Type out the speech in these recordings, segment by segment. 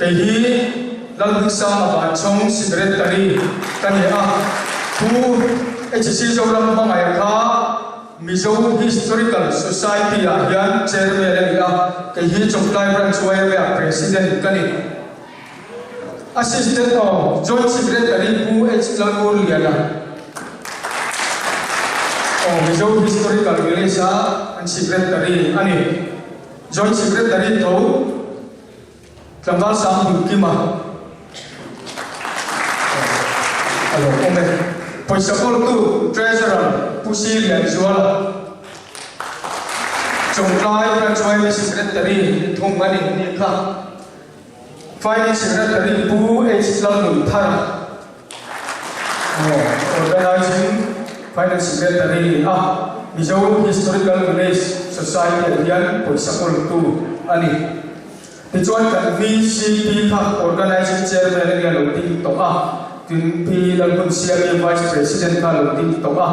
Kei hi Lalhmunsanga Vanchhawng Secretary ka ni a, Pu HC Zoram hmangaih kha Mizo Historical Society ah hian Chairman a ni a, kei hi Chawngtlai Branch YMA ah President ka ni. Assistant aw Joint Secretary Pu H Lalngurliana aw Mizo Historical Village a an Secretary a ni. Joint Secretary tho Tlangval Sangdulkima a lo awm e. Pawisa kawltu Treasurer Pu Si Lianzuala, Chawngtlai Branch YMA Secretary thung a ni nih kha. Finance Secretary Pu H Lalnunthara, Organizing Finance Secretary a Mizo Historical Village Society ah hian pawisa kawltu a ni. Tichuan kan VCP kha Organizing Chairman a nia lo ding tawh a, tin Pi Lalhmunsiami Vice President kha lo ding tawh a,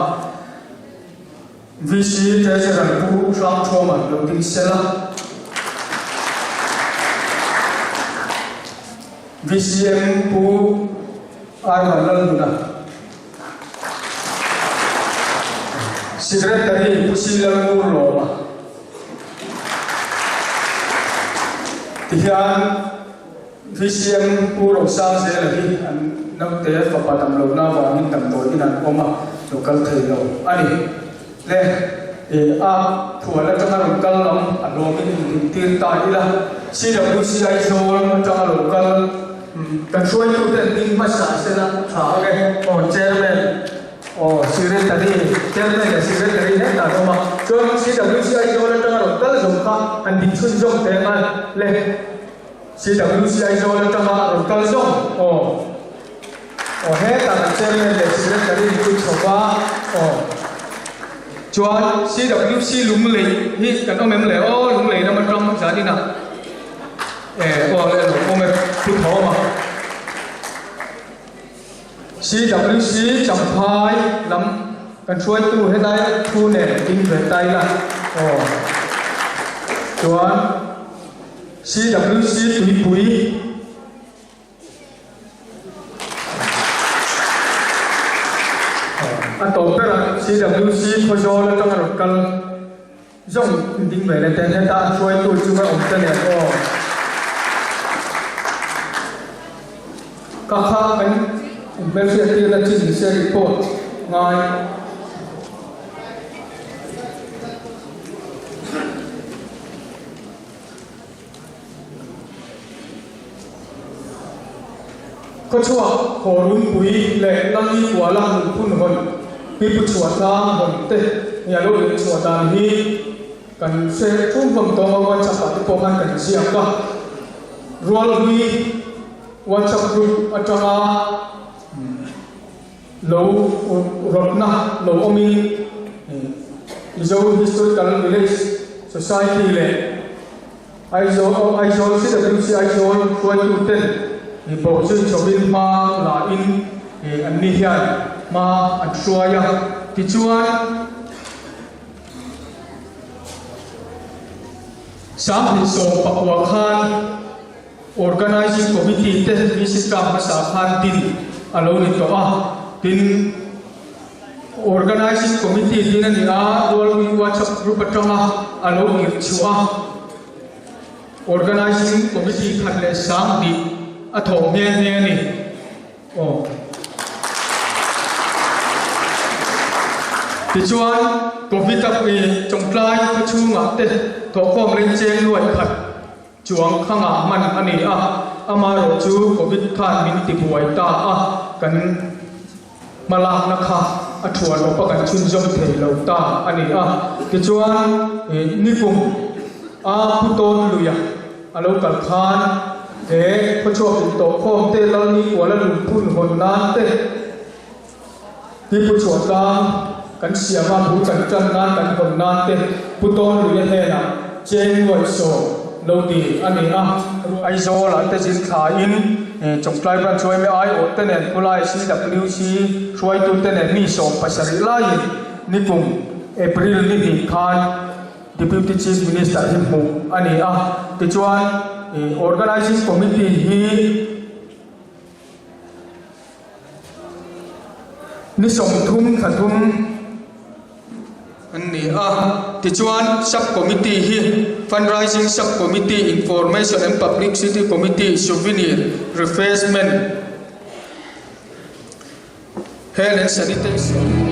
VC Treasurer Pu Hrangthuama lo ding sel a, VCM Pu Arman Lalhmuna, Secretary Pu Si Lalngurlawma. Tihian VCM Pu Rosangzela hi an naute fapa damlohna avangin damdawiin an awm a, lo kal thei lo a ni. Le, e a phuan atanga rawn kal lam a hlawmin indintir ta ila, CWC Aizawl atanga lo kal kan hruaitute an ding hmasa sela tha ang e. Aw Chairman. Aw, Secretary, Chairman leh Secretary hetah an awm a, chuan CWC Aizawl atanga rawn kal zawng kha an ding chhunzawm teh ang a le. CWC Aizawl atanga rawn kal zawng, aw, aw hetah kan Chairman leh Secretary in kut chho va, aw. Chuan CWC Lunglei hi kan awm em le? Aw, Lunglei ram atang zaninah e, aw le lo awm e, pu Thawma. CWC Champhai lam kan hruaitu helai thu nen ding ve ta ila aw. Chuan CWC Tuipui a tawp berah CWC Khawzawl atanga rawn kal zawng ding ve leh ten heta an hruaitu chunga awm te nen aw. Ka kha kan inhmelhriat tirna chin ni se report ngai. Khawchhuak Khawrunpui leh Lalni Kuala Nunphun hawn Pipu Chhuahtlang hawn te nia lo inchhuah dan hi kan hre thum hlawm tawng a, WhatsApp ah te pawh khan kan ziak a. Rualhlui WhatsApp group atanga lo rawtna lo awmin Mizo Historical Village Society leh Aizawl Aizawl CWC Aizawl hruaituten bawhzui chhovin hma la in an ni hian hma an hruai a. Tichuan 2019 khan Organizing Committee te VC term hmasa khan din a lo ni tawh a, tin Organizing Committee din a ni a, Rualpui WhatsApp group atanga a lo irh chhuah a, Organizing Committee khat leh sang bih a thawh nghe nghe a ni. Aw. Tichuan, Covid a Chawngtlai khawchhungah te thawhkhawm lengcheng nuai khat Chuang khangah hman a ni a, amaherawh chu Covid khan min ti buai ta a, kan hmalakna kha a thuan awp a kan chhunzawm thei lo ta a ni a. Tichuan, nikum a Pu Tawn Luia a lo kal khan he khawchhuak intawhkhawm te Lalni Kuala Lumpur hawn nan te, Pi Pu Chhuahtlang kan siam a, bul kan tan nan kan hawn nan te Pu Tawn Luia hnenah cheng nuaih sawm lo ti a ni a. Aizawl ah te zin thla in Chawngtlai Branch yma aiawh te nen Pulai CWC hruaitu te nen mi 70 laiin nikum April ni hnih khan Deputy Chief Minister hi hmuh a ni a. Tichuan. Organising Committee hi ni 30 thla thum an ni a. Tichuan Sub Committee hi Fundraising Sub Committee, Information and Publicity Committee, Souvenir, Refreshment, Health and Sanitation.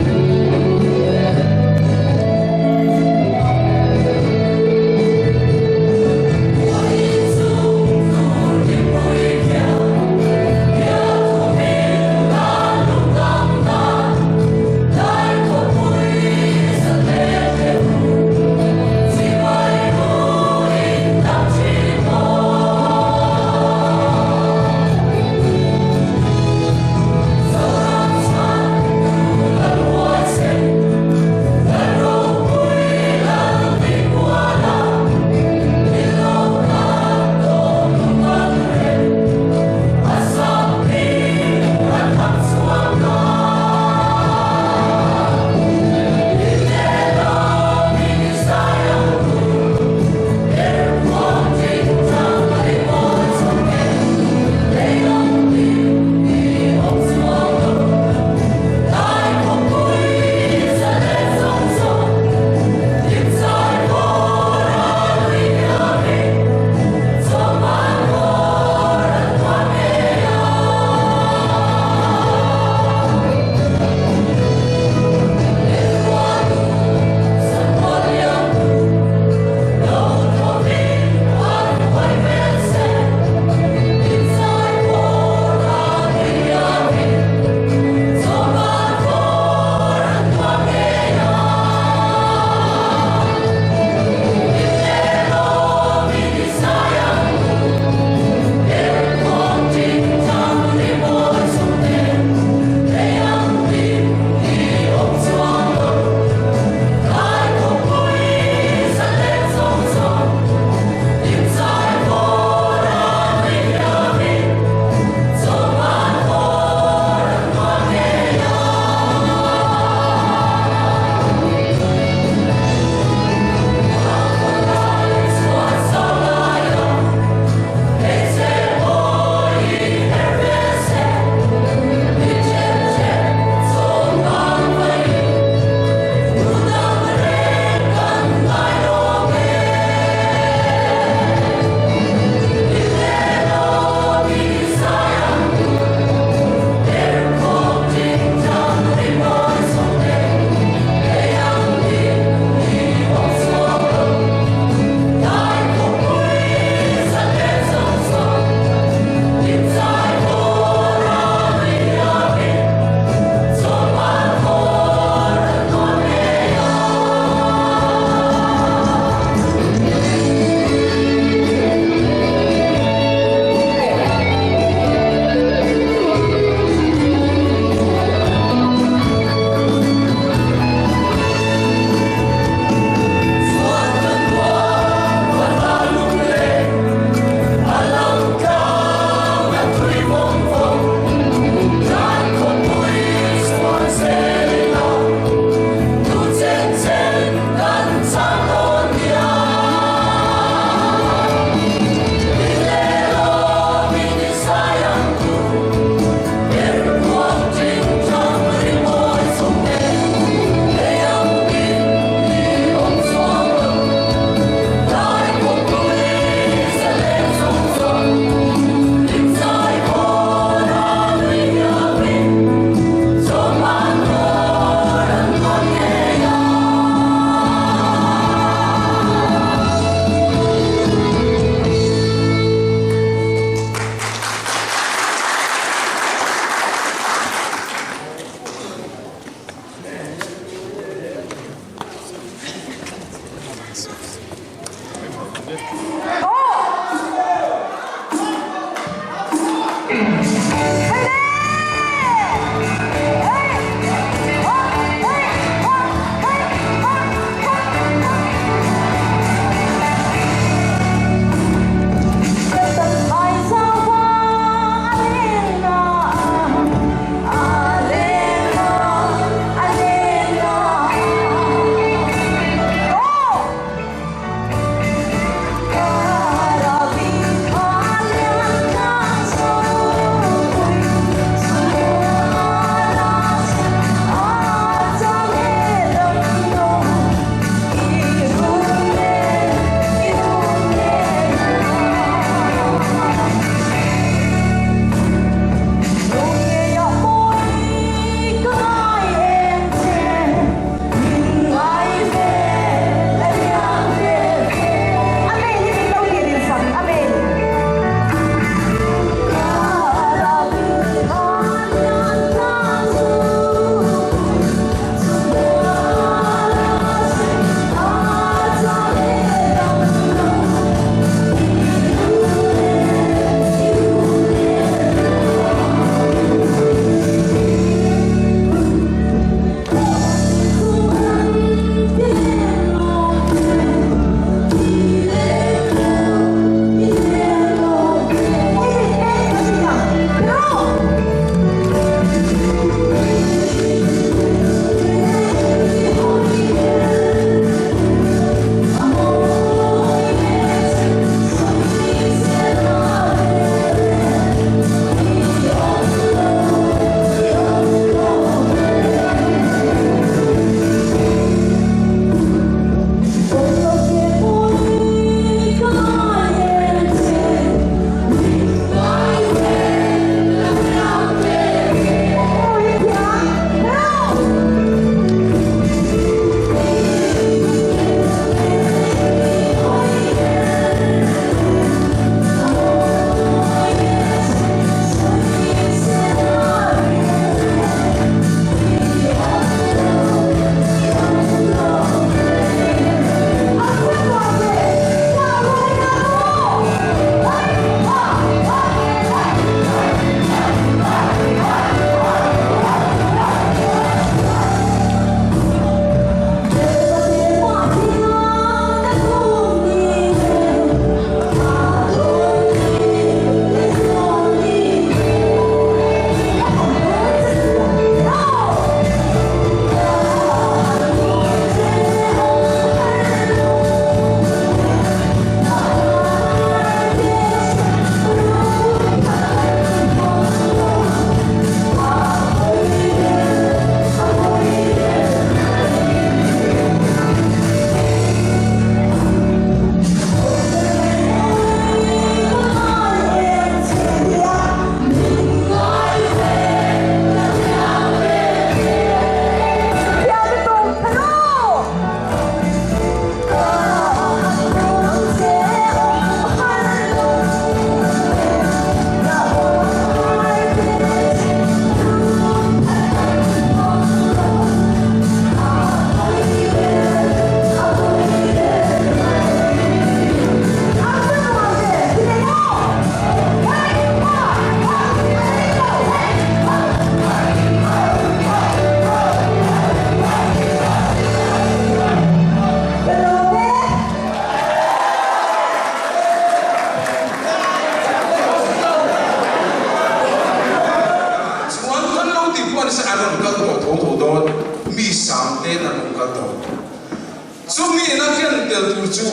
tel tur chu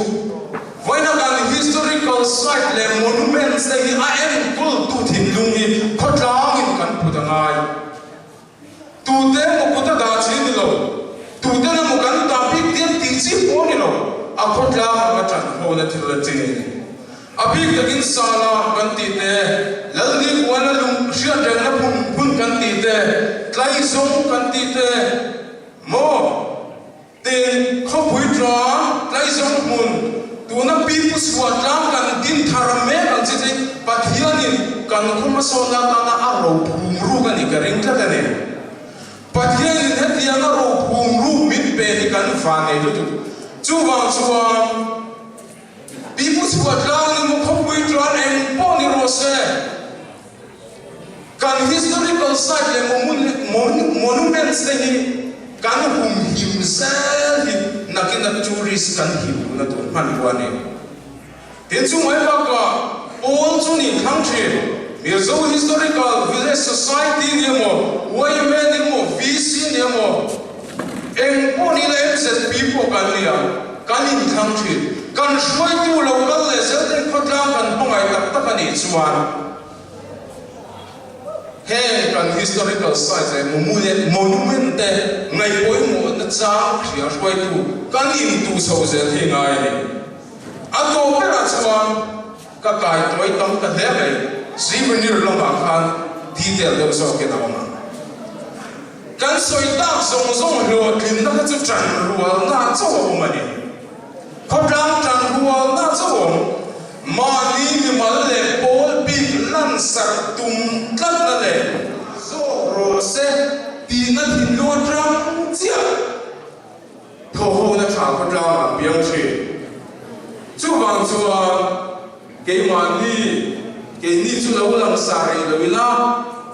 vawiina kan historical site leh monuments te hi a enkawltu thinlung hi khawtlangin kan put a ngai. Tute emaw kut a dah chi ni lo, tuten emaw kan dah bik diam tih chi pawh a ni lo, a khawtlang anga ṭan hawna thil a chi a ni. A bik takin Sala kan tih te, Lalnikuana lung hriatrengna phun phun kan tih te, Tlaizawng kan tih te, maw? Tin, khawpui tlang, Tlaizawng hmun, tuna Pi Pu Chhuah tlang kan din thar mek ang chi chu Pathianin kan khaw hmasawnna atana a rophum ruk a nih ka ring tlat a ni. Pathianin hetianga rophum ruk min pe hi kan van nei lutuk. Chuvang chuan Pi Pu Chhuah tlang ni maw khawpui tlang eng pawh ni rawh se, Kan historical site leh monuments te hi kan humhim zel hi nakina tourist kan him duhna tur hmanrua a ni. Tin chu mai bakah pawl chu nih thlang thin. Mizo Historical Village Society ni emaw, yma ni emaw, VC ni emaw, eng pawh ni ila MZP pawh kan ni ang, kan inthlang thin. Kan hruaitu lo kal leh zel ten khawtlang kan hmangaih tak tak a nih chuan, Heng kan historical sites leh monument te ngaihpawimawhna chang hria hruaitu kan intuh chho zel hi ngai a ni. A tawp berah chuan ka kai tawi tam ta hle mai, souvenir lamah khan detail deuh zawkin a awm ang. Kan sawi tak zawng zawng hlawhtlinna kha chu ṭanrualna chauh a awm a ni. Khawtlang ṭanrualna chauh a awm. Mahni mimal leh pawl bik lansarh tum tlatna leh zawk rawh se tihna thinlung aṭang chiah thawhhona ṭha khawtlang a piang ṭhin. Chuvang chuan keimahni keini chu lo langsar rih lo ila,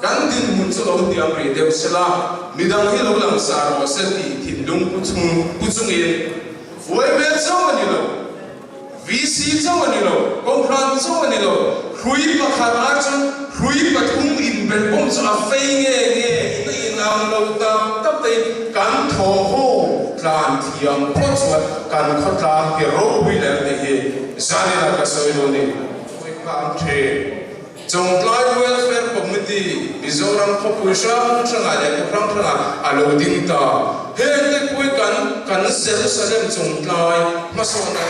kan dinhmun chu lo hniam rih deuh sela, midang hi lo langsar rawh se tih thinlung pu chung pu chungin fuai hmel chauh a ni lo. VC chauh a ni lo, Kohhran chauh a ni lo, hrui pakhat ai chuan hrui pathum inbelhbawm chu a fei nge nge in a inang lo tak tak te in kan thaw ho tlan thiam phawt chuan kan khawtlang hi ropui leh ang tih hi zanin ah ka sawi dawn ni. Sawi kha ang thin. Chawngtlai Welfare Committee Mizoram khawpui hrang hrangah leh khaw hrang hrangah a lo ding ta. Heng te pawh hi kan kan Jerusalem Chawngtlai hmasawnna.